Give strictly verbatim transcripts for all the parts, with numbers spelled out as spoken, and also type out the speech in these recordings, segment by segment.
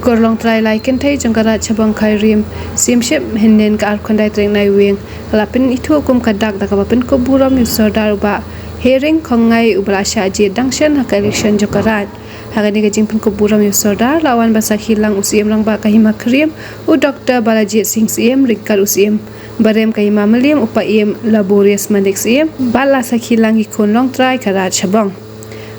Kor Longtrai lai kynthei jong ka Raid Chabong Khyrim, Syiemship, hynnin ka arphew khyndai tarik Naiwieng, ka la pynithuh kum ka dak da kaba pynkup burom ïa u Sordar u Bah Hering Khongngai uba la shah jied dang shen ha ka election jong ka Raid. Ha kane ka jingpynkup burom ïa u Sordar la wan ban sakhi lang u Syiem Rangbah ka Hima Khyrim, u Doktor Balajied Singh Syiem, ryngkat u Syiem Barim ka Hima Mylliem, u Paiem Laborious Manik Syiem, bad la sakhi lang ki khun Longtrai ka Raid Chabong.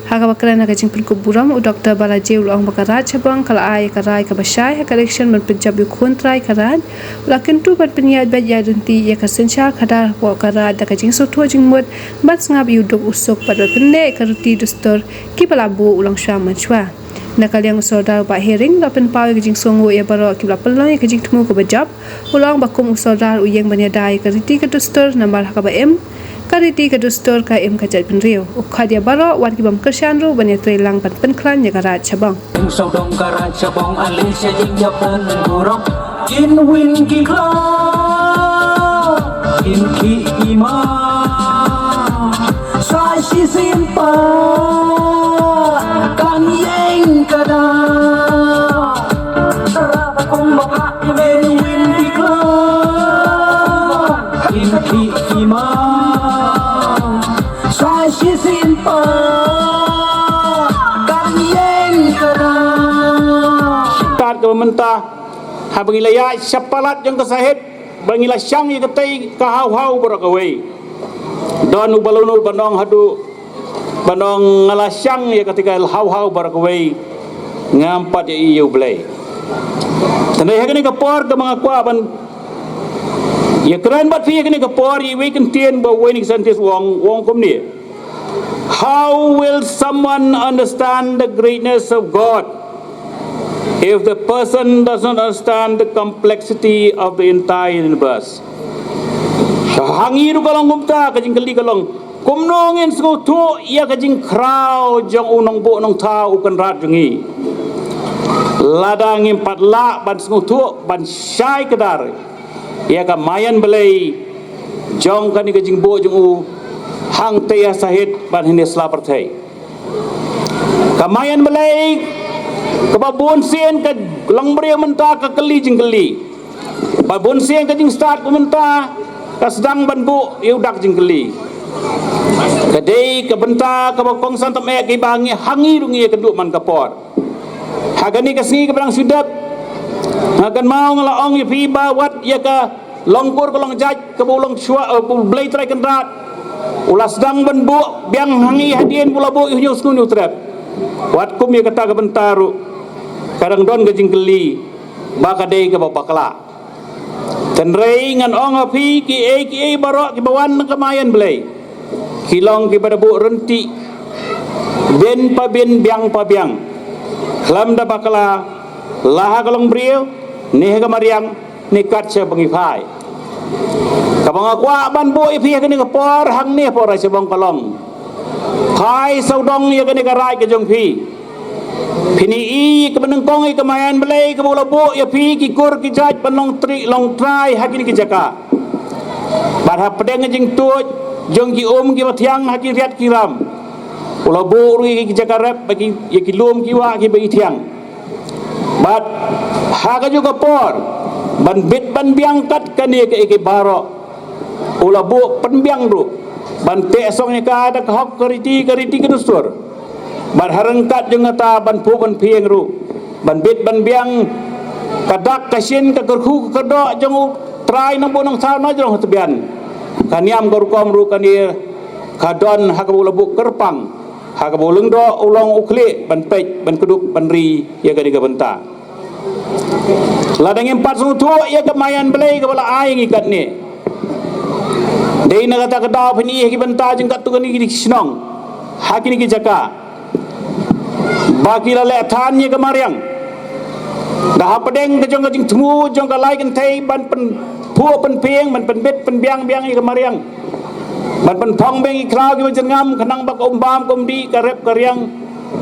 Ha kaba kren ha ka jingpynkup burom, u Doktor Balajied u la ong ba ka Raid Chabong ka la ai ïa ka rai kaba shai ha ka election ban pynjop ïa u khun trai ka Raid. U la kyntu ban pynïaid beit ïaid ryntih ïa ka synshar khadar hapoh ka Raid da ka jingsngewthuh jingmut ban sngap ïa u duk u suk bad ban pynneh ïa ka riti dustur kiba la buh u Longshuwa Manshwa. Na ka liang u Sordar u Bah Hering u la pynpaw ïa ka jingsngewnguh ïa baroh kiba la pynlong ïa ka jingthmu kaba jop. U la ong ba kum u Sordar u ïeng ban ïada ïa ka riti ka dustur namar ha kaba im ka riti ka dustur ka im ka jaitbynriew. U khot ïa baroh wat ki bym kyrshan ruh ban ïatreilang ban pynkhlaiñ ïa ka Raid Chabong. Kin sawdong ka Raid Chabong, ale sha jingïapynburom. Kin win ki khlaw, kin khih ki ma. Sa shisien pat kan ïeng ka daw. Tara ba kum ba phah ki men win ki khlaw, kin khih ki ma. Sa shisien pat kan ïeng ka daw. Tad kaba mynta, haba ngi la ïaid shapalat jong ka sahit, ba ngi la shang ïa katei ka haw haw baroh kawei. Don uba la nud ban ong haduh, ban ong nga la shang ïa katei ka haw haw baroh kawei, ngam pat ïohi ïa U Blei. Tang ha kane ka por kaba nga kwah ban ïakren bad phi ha kane ka por, ïa iwei i ktien ba uwei na ki scientist u ong, u ong kumne. How will someone understand the greatness of God if the person does not understand the complexity of the entire universe? Ha ngi ruh ka long kumta, ka jingkylli ka long, kumno ngin sngewthuh ïa ka jingkhraw jong u nongbuh nongthaw u kynrad jong ngi, lada ngim pat lah ban sngewthuh ban shai kdar ïa ka maïan Blei jong kane ka jingbuh jong u hangtei ha sahit bad hangne sla pyrthei. Ka maïan Blei kaba bun sien ka longbriew mynta ka kylli jingkylli, ba bun sien ka jingstad ka mynta ka sdang ban buh ïa u dak jingkylli. Ka dei ka bynta kaba kongsan tam eh kiba ngi ha ngi ruh ngi ïakynduh man ka por. Ha kane ka sngi kaba dang shu dep, nga kynmaw nga la ong ïa phi ba wat ïa ka longkur ka longjait kaba u Longshuwa, eh, U Blei Trai Kynrad u la sdang ban buh biang ha ngi hadien ba u la buh ïa u Hynñiewsngew Hynñiewtrep. Wat kum ïa kata ka bynta ruh ka dang don ka jingkylli ba ka dei kaba bakla. Hynrei ngan ong ha phi, kiei kiei baroh kiba wan na ka maïan Blei ki long kiba da buh ryntih bin pa bin, biang pa biang, khlem da bakla, la ha ka longbriew ne ha ka mariang ne kat sha ba ngi phai. Kaba nga kwah ban buh ïa phi ha kane ka por hangne ha Raid Chabong ka long, phai sawdong ïa kane ka raid ka jong phi. Phin ïohi kaba nyngkong ïa ka maïan Blei kaba u la buh ïa phi ki kur ki jait ban long tri, long trai ha kine ki jaka. Bad hapdeng ka jingtuid jong ki um kiba thiang ha ki riat ki ram, u la buh ruh ïa ki jaka rep bad ki, ïa ki lum ki wah kiba i thiang. Bad ha kajuh ka por, ban bit ban biang kat kane ka, ïa ki baroh, u la buh pynbiang ruh ban teh song ïa ka da ka hok ka riti, ka riti ka dustur. Bad ha ryngkat jong kata ban phuh ban phieng ruh, ban bit ban biang ka dak ka shin, ka kyrkhu ka kyrdoh jong u trai nongbuh nongthaw na jrong ha tbian. Ka niam ka rukom ruh kane ka don ha kaba u la buh kyrpang, ha kaba u lyngdoh u long u khlieh ban peit, ban kdup, ban ri ïa kane ka bynta. Lada ngim pat sngewthuh ïa ka maïan Blei kaba la ai ngi katne, dei na kata ka daw phin ïohi ha ki bynta jong katto katne ki shnong ha kine ki jaka ba ki la leh than ïa ka mariang. Da hapdeng ka jong ka jingthmu jong ka lai kynthei ban pynphuh pynphieng, ban pynbit pynbiang biang ïa ka mariang, ban pynphong biang ïa ki khlaw kiba jyrngam khnang ba ka um bam ka um dih, ka rep ka riang,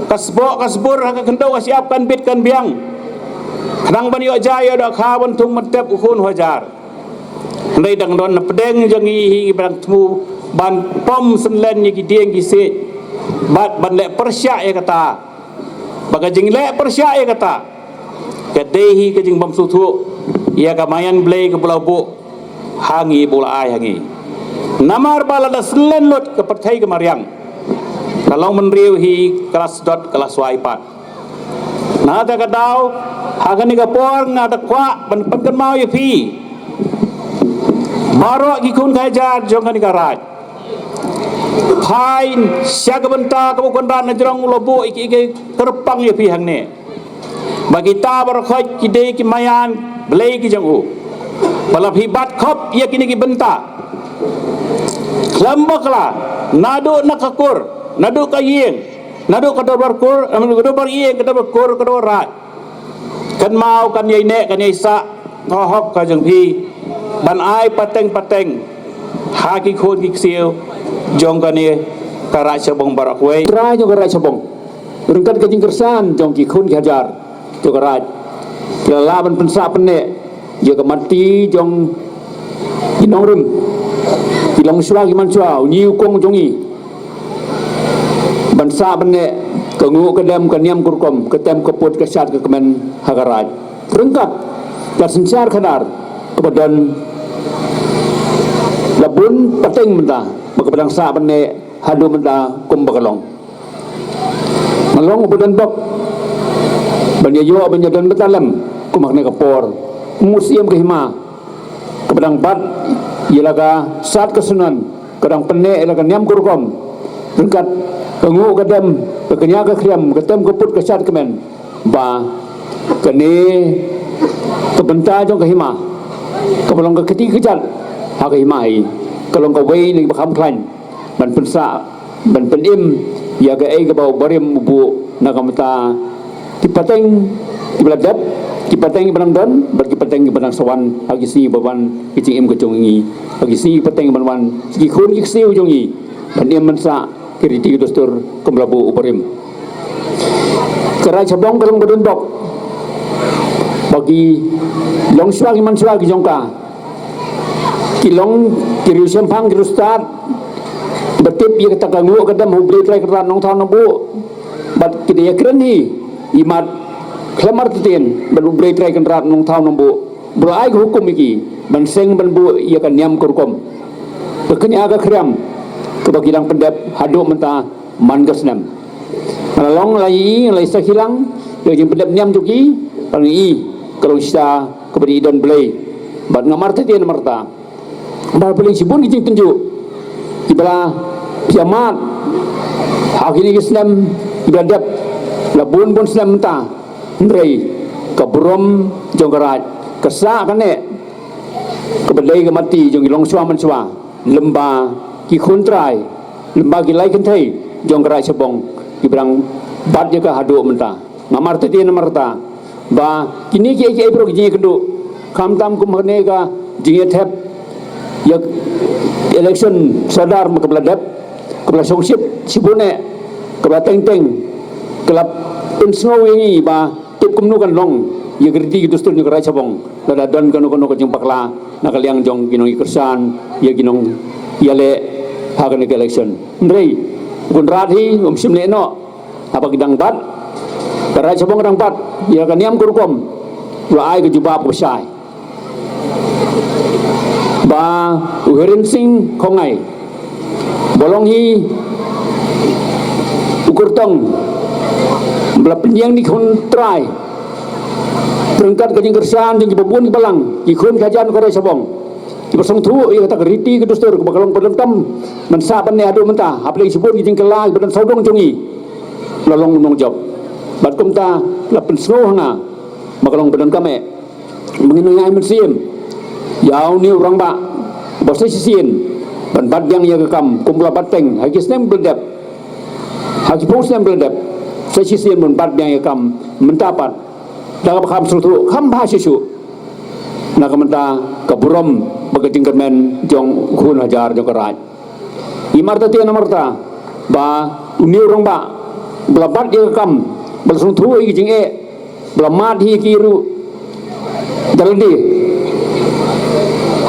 ka sboh ka sbur ha ka khyndew ka shyiap kan bit kan biang, khnang ban ïoh jai ïoh dohkha, ban thung ban tep u khun u hajar. Hynrei dang don na pdeng jong ngi hi kiba dang thmu ban pom synlen ïa ki dieng ki siej bad ban leh pyrshah ïa kata. Ba ka jingleh pyrshah ïa kata Ka dei hi ka jingbym sngewthuh ïa ka maïan Blei kaba la buh ha ngi, ba la ai ha ngi. Namar ba lada synlen lut ka pyrthei ka mariang, ka long bynriew hi ka la sdot, ka la swai pat. Na kata ka daw, ha kane ka por nga da kwah ban pynkynmaw ïa phi baroh ki khun ki hajar jong kane ka raid. Phai sha ka bynta kaba u Kynrad na jrong u la buh ïa ki, ïa ki kyrpang ïa phi hangne, ba kita baroh khoit ki dei ki maïan Blei ki jong u. Ba la phi bat khop ïa kine ki bynta, khlem bakla, naduh na ka kur, naduh ka ïing, naduh ka dorbar kur, eh, ka dorbar ïing, ka dorbar kur, ka dorbar raid. Kynmaw kan ïai neh, kan ïai sah ka hok ka jong phi ban ai pateng pateng ha ki khun ki ksiew jong kane ka Raid Shabong baroh kawei. Trai jong ka Raid Shabong, ryngkat ka jingkyrshan jong ki khun ki hajar jong ka raid, ki la lah ban pynsah pynneh ïa ka mati jong ki nongrim, ki longshuwa ki manshuwa, u ñiewkong jong ngi, ban sah pynneh ka nguh ka dem, ka niam ka rukom, ka tem ka put, ka shad ka kmen ha ka raid. Ryngkat ka synshar khadar kaba don, la bun pateng mynta ba kaba dang sah pynneh haduh mynta kumba ka long. Nga long uba don bok ban ïa ïoh ban ïa don bynta lem kum ha kane ka por. Kum u Syiem ka hima kaba dang bat ïa la ka shad ka synran, ka dang pynneh ïa la ka niam ka rukom, ryngkat ka nguh ka dem, ka kñia ka khriam, ka tem ka put, ka shad ka kmen, ba kane ka bynta jong ka hima kaba long ka kti ka kjat ha ka hima hi, ka long kawei na kiba kham khlaiñ ban pynsah, ban pynim ïa kaei kaba u barim u buh na ka bynta ki pateng kiba la dep, ki pateng kiba dang don bad ki pateng kiba dang sa wan ha ki sngi ba wan, ki jingim ka jong ngi ha ki sngi, ki pateng ban wan ki khun ki ksiew jong ngi, ban im ban sah ki riti ki dustur kumba la buh u barim. Ka Raid Shabong ka long ba don bok ba ki longshuwa ki manshuwa ki jong ka, ki long ki riewshemphang, ki riewstad ba tip ïa kata ka nguh ka dem ha u Blei Trai Kynrad Nongthaw Nongbuh, bad ki da ïakren hi imat khlem artatien bad u Blei Trai Kynrad Nongthaw Nongbuh ba la ai ka hukum ïa ki ban seng ban buh ïa ka niam ka rukom, ka kñia ka khriam kaba ki dang pyndep haduh mynta man ka snem. Nga la long, la ïohi, la ïa sakhi lang ïa ka jingpyndep niam jong ki, bad nga ïohi ka long shisha kaba dei don Blei. Bad ngam artatien namar kata ba ha pdeng shibun ki jingtynjuh kiba la pynïaid ha kine ki snem kiba la dep, la bun bun snem mynta, hynrei ka burom jong ka raid ka sah ka neh, kaba dei ka mati jong ki longshuwa manshuwa, lem bad ki khun trai, lem bad ki lai kynthei jong ka Raid Shabong kiba dang bat ïa ka haduh mynta. Ngam artatien namar kata ba kine kiei kiei baroh ki jingïakynduh, khamtam kum ha kane ka jingïathep ïa ka election sordar kaba la dep, kaba la shongshit shibun eh, kaba la teng teng, ka la pynsngew ïa ngi ba tip kumno kan long ïa ka riti ka dustur jong ka Raid Shabong lada don kano kano ka jingbakla na ka liang jong ki nongïakyrshan ïa ki nongïaleh ha kane ka election. Hynrei u Kynrad hi um shym leh noh, haba ki dang bat, ka Raid Shabong ka dang bat ïa ka niam ka rukom, u la ai ka jubab kaba shai. Ba u Hiren Singh Khongngai, ba long hi u kyrtong ba la pynïeng da ki khun trai ryngkat ka jingkyrshan jong kiba bun ki balang, ki khun ki hajar ka Raid Shabong, kiba sngewthuh ïa kata ka riti ka dustur kaba ka long ba donkam ban sah ban neh haduh mynta ha pdeng shibun ki jingkylla kiba don sawdong jong ngi. La long nongjop, bad kumta la pynsngew ha nga ba ka long ba donkam eh ba ngin nang ïai mynsiem ïa une u rangbah ba sa shisien ban bat biang ïa ka kam kumba la bat teng ha ki snem ba la dep, ha ki phew snem ba la dep, sa shisien ban bat biang ïa ka kam mynta pat da kaba kham sngewthuh, kham bha shuh shuh na ka bynta ka burom bad ka jingkyrmen jong u khun hajar jong ka raid. Ngim artatien namar kata ba une u rangbah ba la bat ïa ka kam, ba la sngewthuh ïa ki jingeh, ba la mad hi ïa ki ruh da lade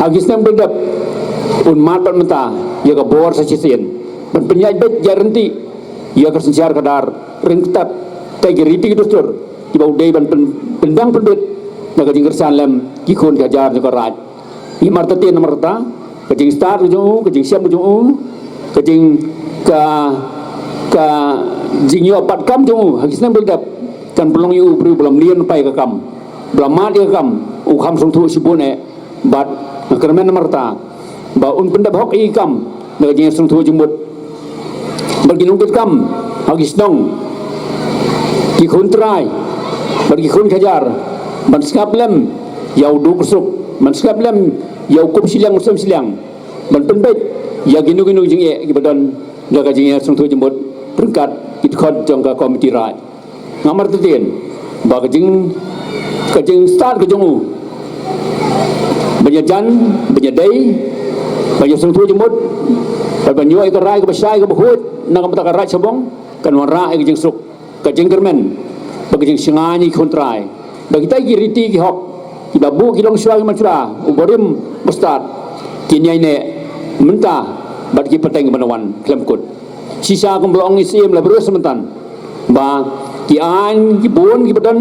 ha ki snem ba la dep, un mad pat mynta ïa ka bor sa shisien ban pynïaid beit ïaid ryntih ïa ka synshar khadar ryngkat ki riti ki dustur kiba u dei ban pyn-, pyndang pynbit na ka jingkyrshan lem ki khun ki hajar jong ka Raid. Ngi martatien marta ka jingstad ka jong u, ka jingshem ka jong u, ka jing, ka, ka jingïoh pat kam jong u ha ki snem ba la dep, kan pynlong ïa u briew ba la mlien paid ka kam, ba la mad ïa ka kam, u kham sngewthuh shibun eh. Bad nga kyrmen marta ba un pyndep hok ïa ki kam na ka jingsngewthuh jingmut. Bad ki nongkitkam ha ki shnong, ki khun trai bad ki khun ki hajar, ban sngap lem ïa u duk u suk, ban sngap lem ïa u kup shiliang u sem shiliang, ban pynbeit ïa kino kino ki jingeh kiba don na ka jingsngewthuh jingmut ryngkat ki dkhot jong ka komiti Raid. Nga martatien ba ka jing, ka jingstad ka jong u ban ïajan, ban ïadei, ban ïasngewthuh jingmut, ban, ban ïoh ïa ka rai kaba shai kaba khuid na ka bynta ka Raid Shabong, kan wanrah ïa ka jingsuk, ka jingkyrmen bad ka jingshngaiñ ïa ki khun trai ba kita ki riti ki hok kiba buh ki longshuwa ki manshuwa, u barim ba stad, kin ïaineh mynta bad ki pateng kiban wan khlem kut. Shisha kumba la ong i Syiem Laborious mynta ba ki aiñ ki bun kiba don,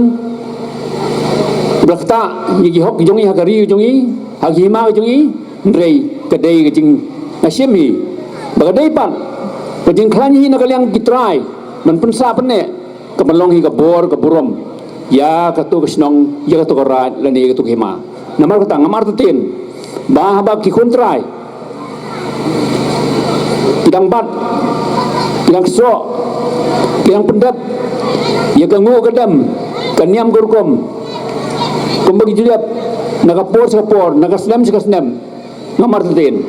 kiba la ktah ïa ki hok ki jong ngi ha ka ri ka jong ngi, ha ki hima ka jong ngi, hynrei ka dei ka jingshim hi ba ka dei pat ka jingkhlaiñ hi na ka liang ki trai ban pynsah pynneh, ka ban long hi ka bor ka burom ïa kato ka shnong, ïa kato ka Raid lane ïa kato ka hima. Namar kata nga martatien ba haba ki khun trai ki dang bat, ki dang ksoh, ki dang pyndep ïa ka nguh ka dem, ka niam ka rukom, kumba ki ju dep na ka por sha ka por, na ka snem sha ka snem, nga martatien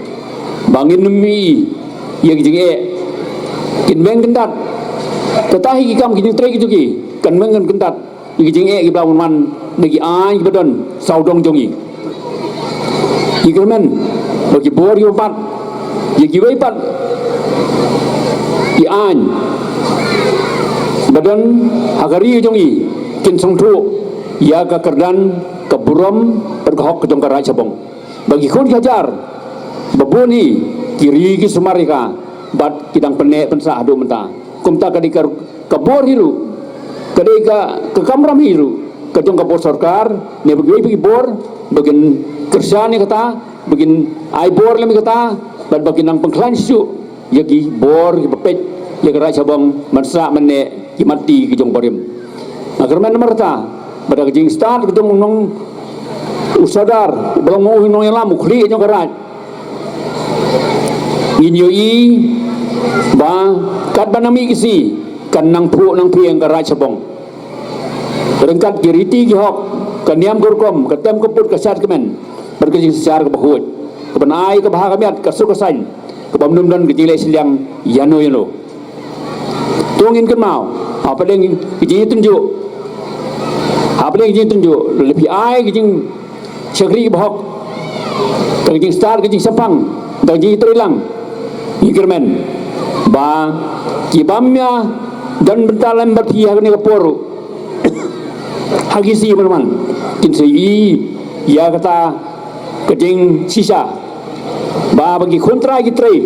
ba ngin ym ïohi ïa ki jingeh. Kin meng kyndat, kata hi ki kam ki jingtrei ki jong ki, kan meng kyndat ïa ki jingeh kiba la wan na ki aiñ kiba don sawdong jong ngi. Ngi kyrmen ba ki bor kiba bat ïa kiwei pat ki aiñ ba don ha ka ri jong ngi kin sngewthuh ïa ka kyrdan, ka burom bad ka hok ka jong ka Raid Shabong. Ba ki khun ki hajar ba bun hi ki ri ki sumar ïa ka bad ki dang pynneh pynsah haduh mynta. Kumta ka dei ka, ka bor hi ruh, ka dei ka, ka kamram hi ruh ka jong ka bor sorkar ne ba kiwei pat ki bor ba kin kyrshan ïa kata, ba kin ai bor lem ïa kata, bad ba kin nang pynkhlaiñ shuh ïa ki bor kiba peit ïa ka Raid Shabong ban sah ban neh ki matti ki jong barim. Nga kyrmen namar kata ba da ka jingstad ka jong u nong, u sordar uba long u nongïalam, u khlieh jong ka Raid, ngin ïohi ba katba nang mih ki sngi kan nang phuh nang phieng ka Raid Shabong ryngkat ki riti ki hok, ka niam ka rukom, ka tem ka put, ka shad ka kmen bad ka jingsynshar kaba khuid, kaban ai ka bha ka miat, ka suk ka saiñ, kabym don ka jingleh shiliang ïano ïano. To ngin kynmaw hapdeng ki jingtynjuh, hapdeng ki jingtynjuh, lada phi ai ki jingshakri ba hok, da ka jingstad, ka jingshemphang, da ka jingtreilang, ngi kyrmen ba ki bym ïa don bynta lem bad phi ha kane ka por ruh, ha ki sngi ban wan kin sa ïohi ïa kata ka jingshisha ba, ba ki khun trai ki trei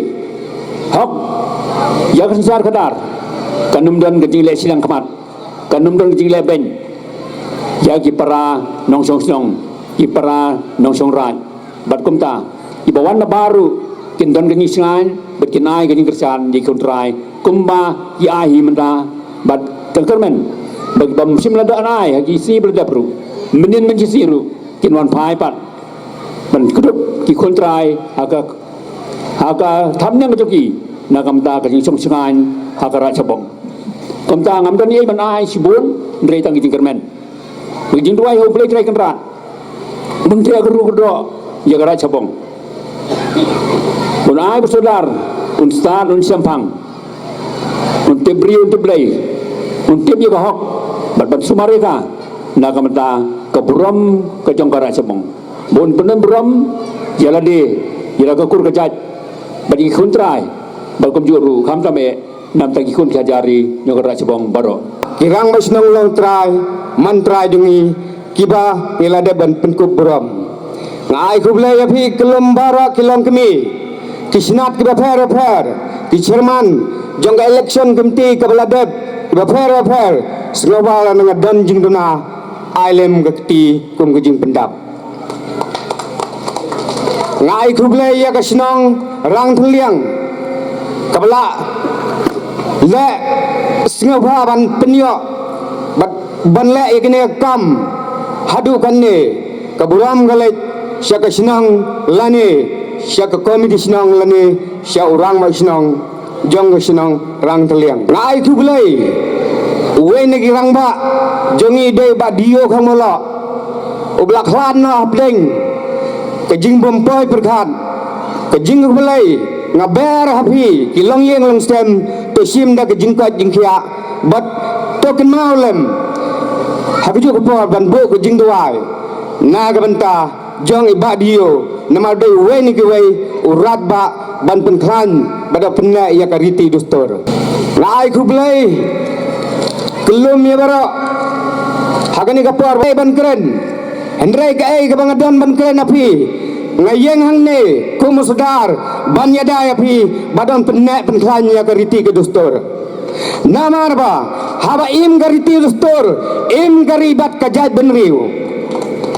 hok ïa ka synshar khadar, kan ym don ka jingleh shiliang khmat, kan ym don ka jingleh beiñ ïa ki para nongshong shnong, ki para nongshong raid. Bad kumta kiba wan na bar ruh kin don ka jingshngaiñ bad kin ai ka jingkyrshan ïa ki khun trai kumba ki ai hi mynta. Bad nga kyrmen ba ki bym shym la dah ai ha ki sngi ba la dep ruh, mynnin mynshisngi ruh kin wan phai pat ban kdup ki khun trai ha ka, ha ka thapniang ka jong ki na ka bynta ka jingshong shngaiñ ha ka Raid Shabong. Kumta ngam don ei ban ai shibun, hynrei tang ki jingkyrmen, ki jingduwai ha U Blei Trai Kynrad ban trei kyrduh kyrdoh ïa ka Raid Shabong. Un ai ba u Sordar un stad, un shemphang, un tip briew, un tip Blei, un tip ïa ka hok bad ban sumar ïa ka na ka bynta ka burom ka jong ka Raid Shabong. Ba un pyndon burom ïa lade, ïa la ka kur ka jait bad ïa ki khun trai, bad kumjuh ruh khamtam eh na ka bynta ki khun ki hajar ri jong ka Raid Shabong baroh. Ki rangbah shnong long trai, man trai jong ngi kiba ngi la dep ban pynkup burom. Nga ai khublei ïa phi kyllum baroh ki longkmie, ki shnat kiba pher bapher, ki chairman jong ka election committee kaba la dep kiba pher bapher, Sngewbha lada nga don jingduna, ai lem ka kti kum ka jingpyndap. Nga ai khublei ïa ka shnong Rangthylliang kaba la leh sngewbha ban pynïoh bad ban leh ïa kane ka kam haduh katne. Ka burom ka leit sha ka shnong lane sha ka komiti shnong lane sha u rangbah shnong jong ka shnong Rangthylliang. Nga ai khublei uwei na ki rangbah jong ngi dei Bah Dio Khangmaloh, uba la khlad noh hapdeng ka jingbym poi pyrkhat. Ka jingkhublei nga ber ha phi ki longïing longstem, to shim da ka jingkoit jingkhiah bad to kynmaw lem ha kajuh ka por ban buh ka jingduwai na ka bynta jong i Bah Dio, namar dei uwei na kiwei u radbah ban pynkhlaiñ bad ban pynneh ïa ka riti dustur. Nga ai khublei kyllum ïa baroh ha kane ka por ba ban kren. Hynrei kaei kaba nga don ban kren ha phi, nga ïeng hangne kum u sordar ban ïada ïa phi bad ban pynneh pynkhlaiñ ïa ka riti ka dustur. Namar ba haba im ka riti dustur, im ka ri bad ka jaitbynriew.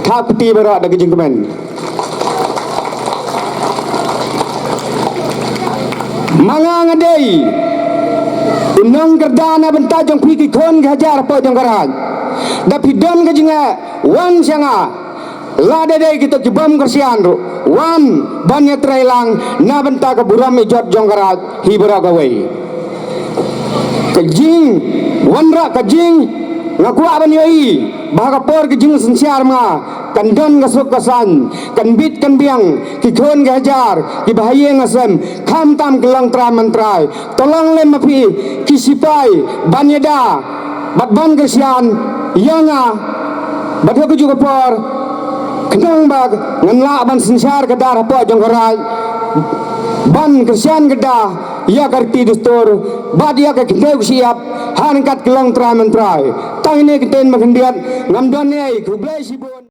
Thap kti baroh da ka jingkmen. Ma nga nga dei u nongkyrdan na bynta jong phi ki khun ki hajar hapoh jong ka raij. Da phi don ka jingeh, wan sha nga. Lada dei kito ki bym kyrshan ruh, wan ban ïatreilang na bynta ka burom ijot jong ka raij hi baroh kawei. Ka jingwanrah, ka jing, nga kwah ban ïohi ba ha ka por ka jingsynshar ma nga kan don ka suk ka saiñ, kan bit kan biang ki khun ki hajar kiba ha ïing ha sem, khamtam ki longtrai mantrai. To long lem ma phi ki sipai ban ïada bad ban kyrshan ïa nga bad ha kajuh ka por, khnang ba ngan lah ban synshar ka dar hapoh jong ka raij, ban kyrshan ka dar ïa ka riti dustur bad ïa ka khyndew ka shyiap ha ryngkat ki longtrai mantrai. Tang ine i kyntien ba khyndiat, ngam don ei, khublei shibun.